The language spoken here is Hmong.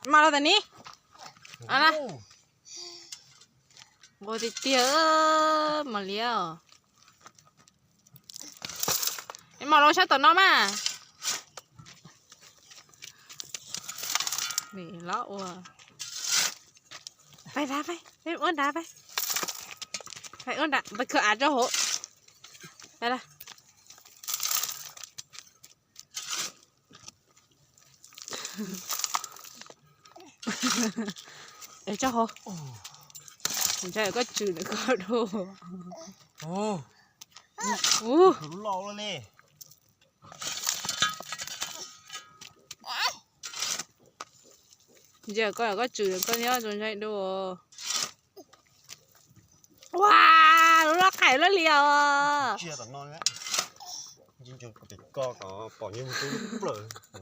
Mas los tam ni. Nqus tiag tiag, mas liab os. Es mas los sab tom no mas. Los ua. Pab, pab, pab ua nrad, pab, pab ua nrad, pab khaws av rau hauv. Tso hauv. Ntshai koj tswm ntawm koj dua. Ntshai koj, koj tswm ntawm koj nyob zoo ntshai dua. Ua, lub loj qais loj li os. Pom plaws.